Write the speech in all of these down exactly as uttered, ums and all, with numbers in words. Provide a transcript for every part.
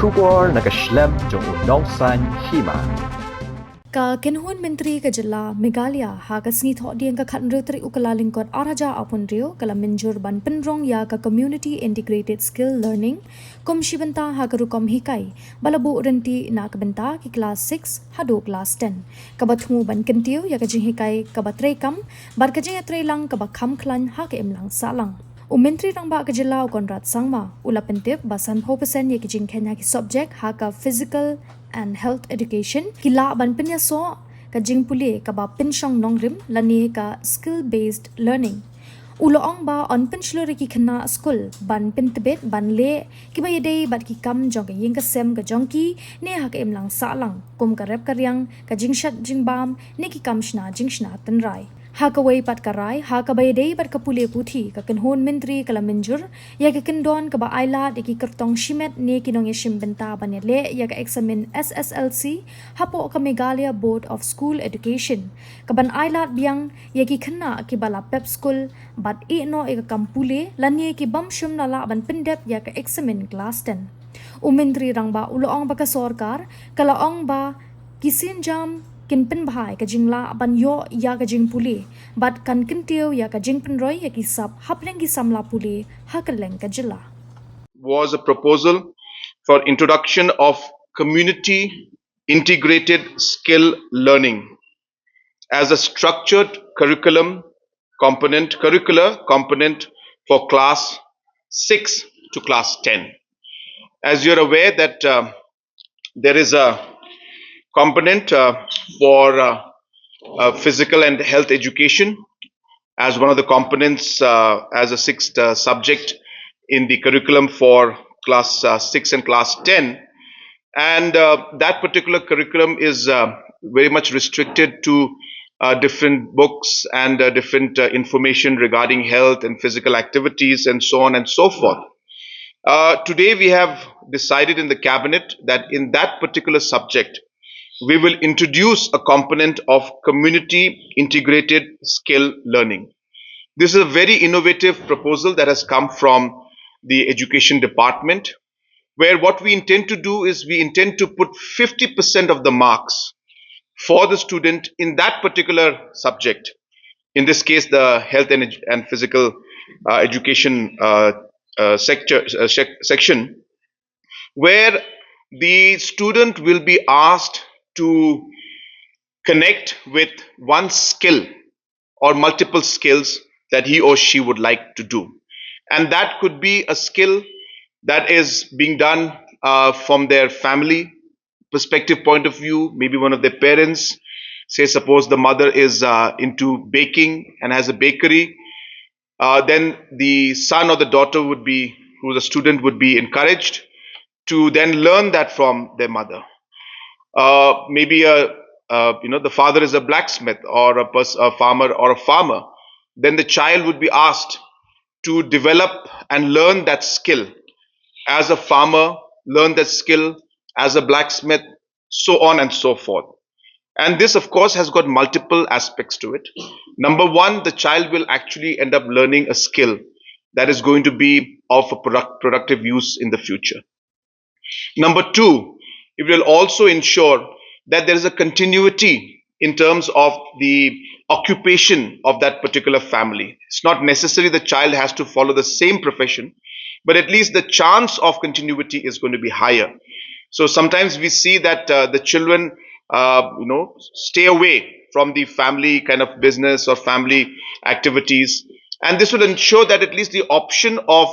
Khubor na ka shlem jong u nongsan hima. Ka kynhun myntri ka jylla Meghalaya ha ka sngi Thohdieng ka khatnriew tarik u Kyllalyngkot arhajar arphew hynriew ka la mynjur ban pynrong ïa ka Community Integrated Skill Learning kum shi bynta ha ka rukom hikai ba la buh rynti na ka bynta ki klas six haduh klas ten, kaba thmu ban kyntiew ïa ka jinghikai kaba treikam bad ka jingïatreilang kaba kham khlaiñ ha ka imlang sahlang. U Myntri Rangbah ka jylla u Conrad Sangma u la pyntip ba sanphew percent ïa ki jingkheiñ ha ki subject ha ka Physical and Health Education ki lah ban pynïasoh ka jingpule kaba pynshong nongrim lane ka skill based learning. U la ong ba yn pynshlur ïa ki khynnah skul ban pyntbit ban leh kiba ïadei bad ki kam jong ka ïing ka sem ka jong ki ne ha ka imlang sahlang, kum ka rep ka riang, ka jingshad jingbam ne ki kam shna jingshna tynrai. Ha kawei pat ka rai, ha kaba ïadei bad ka pule puthi, ka kynhun myntri ka la mynjur ïa ka kyndon kaba ailad ïa ki kyrtong shimet ne ki nongïashim bynta ban ïaleh ïa ka eksamin S S L C hapoh ka Meghalaya Board of School Education, kaban ailad biang ïa ki khynnah kiba la pep skul bad ïeh noh ïa ka kam pule lane ki bym shym la lah ban pyndep ïa ka eksamin klas ten. U Myntri Rangbah u la ong ba ka sorkar ka la ong ba ki sienjam kin pynbha ïa ka jinglah ban ïoh ïa ka jingpule bad kan kyntiew ïa ka jingpynroi ïa ki sap hapdeng ki samla pule ha kylleng ka jylla. Was a proposal for introduction of community integrated skill learning as a structured curriculum component, curricular component for class six to class ten. As you're aware that uh, there is a component uh, for uh, uh, physical and health education as one of the components uh, as a sixth uh, subject in the curriculum for class uh, six and class ten. And uh, that particular curriculum is uh, very much restricted to uh, different books and uh, different uh, information regarding health and physical activities and so on and so forth. Uh, today, we have decided in the cabinet that in that particular subject, we will introduce a component of community integrated skill learning. This is a very innovative proposal that has come from the education department, where what we intend to do is we intend to put fifty percent of the marks for the student in that particular subject, in this case, the health and, edu- and physical uh, education uh, uh, sector, uh, sec- section, where the student will be asked to connect with one skill or multiple skills that he or she would like to do. And that could be a skill that is being done uh, from their family perspective, point of view, maybe one of their parents. Say, suppose the mother is uh, into baking and has a bakery. Uh, then the son or the daughter would be, who's a student, would be encouraged to then learn that from their mother. Uh, maybe a, uh, you know, the father is a blacksmith or a, pers- a farmer or a farmer. Then the child would be asked to develop and learn that skill as a farmer, learn that skill as a blacksmith, so on and so forth. And this, of course, has got multiple aspects to it. Number one, the child will actually end up learning a skill that is going to be of a product, productive use in the future. Number two, it will also ensure that there is a continuity in terms of the occupation of that particular family. It's not necessary the child has to follow the same profession, but at least the chance of continuity is going to be higher. So sometimes we see that uh, the children, uh, you know, stay away from the family kind of business or family activities, and this will ensure that at least the option of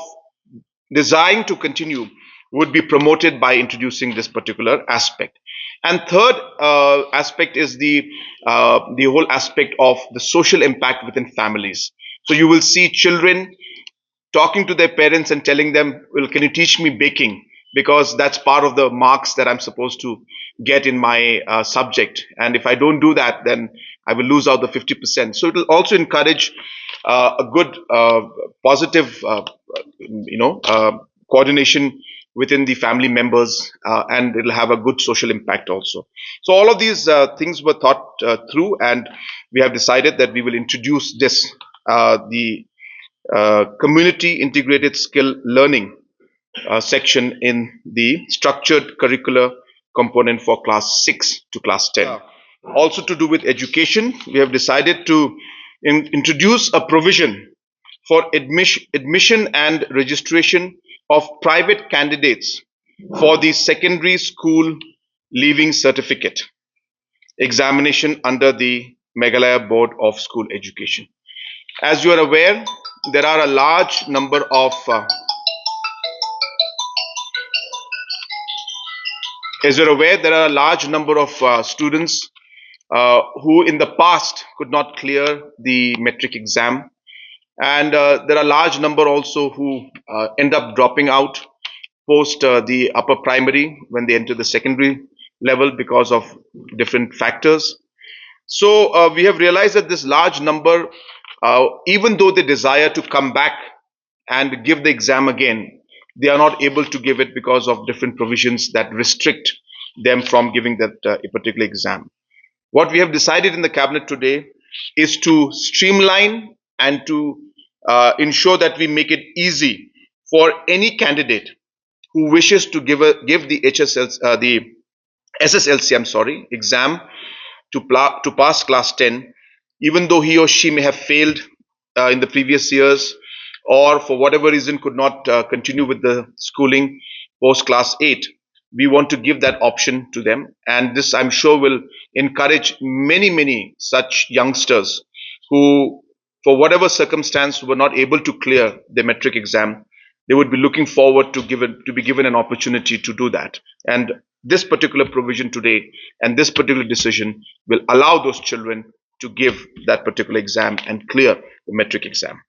desiring to continue would be promoted by introducing this particular aspect. And third uh, aspect is the uh, the whole aspect of the social impact within families. So you will see children talking to their parents and telling them, "Well, can you teach me baking? Because that's part of the marks that I'm supposed to get in my uh, subject. And if I don't do that, then I will lose out the fifty percent." So it will also encourage uh, a good, uh, positive, uh, you know, uh, coordination within the family members, uh, and it'll have a good social impact also. So all of these uh, things were thought uh, through, and we have decided that we will introduce this, uh, the uh, community integrated skill learning uh, section in the structured curricular component for class six to class ten. Also, to do with education, we have decided to in- introduce a provision for admission, admission and registration of private candidates for the secondary school leaving certificate examination under the Meghalaya Board of School Education. As you are aware, there are a large number of uh, as you're aware, there are a large number of uh, students uh, who in the past could not clear the matric exam. And uh, there are a large number also who uh, end up dropping out post uh, the upper primary when they enter the secondary level because of different factors. So uh, we have realized that this large number, uh, even though they desire to come back and give the exam again, they are not able to give it because of different provisions that restrict them from giving that uh, particular exam. What we have decided in the cabinet today is to streamline and to uh, ensure that we make it easy for any candidate who wishes to give a, give the H S L, uh, the S S L C, I'm sorry, exam to pla- to pass class ten, even though he or she may have failed uh, in the previous years, or for whatever reason could not uh, continue with the schooling post class eight. We want to give that option to them, and this, I'm sure, will encourage many, many such youngsters who, for whatever circumstance, were not able to clear the matric exam. They would be looking forward to given to be given an opportunity to do that. And this particular provision today and this particular decision will allow those children to give that particular exam and clear the matric exam.